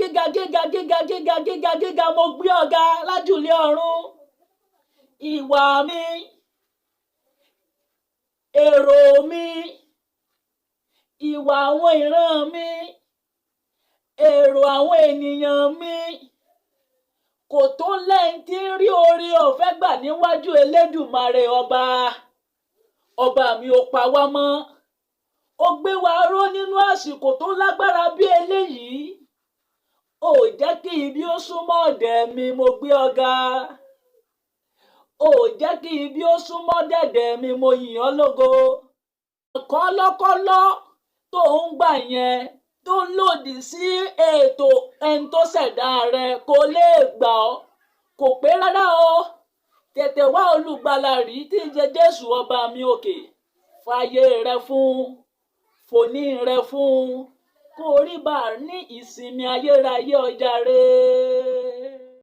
Gíga gíga gíga gíga gíga gíga, mo gbé ọ ga lájùlé ọ̀run. Ìwà mi, èrò mi, ìwà àwọn ìran mi, èrò àwọn ènìyàn mi kò tó lẹ́yìn tí ń rí oore ọ̀fẹ́ gbà níwájú Elédùmarè ọba. Ọba mi ò pa wá mọ́, ó gbé wa ró nínú àsìkò tó lágbára bí eléyìí, ò jẹ́ kí ibi ó súnmọ́ ọ̀dẹ̀ mi, mo gbé ọ ga. Ò jẹ́ kí ibi ó súnmọ́ dẹ̀dẹ̀ mi, mo yìn ọ́ lógo. Kọ́lọ́kọ́lọ́ tó ń gbà yẹn tó lòdì sí ètò ẹni tó ṣẹ̀dá rẹ̀ kò lè gbà ọ́, kò pé rárá o. Tètè wá olùgbàlà rí tí ń jẹ Jésù ọba mi òkè, fàyè rẹ fún, fòní rẹ fún, kó rí bá ní ìsinmi ayérayé ọjà rẹ.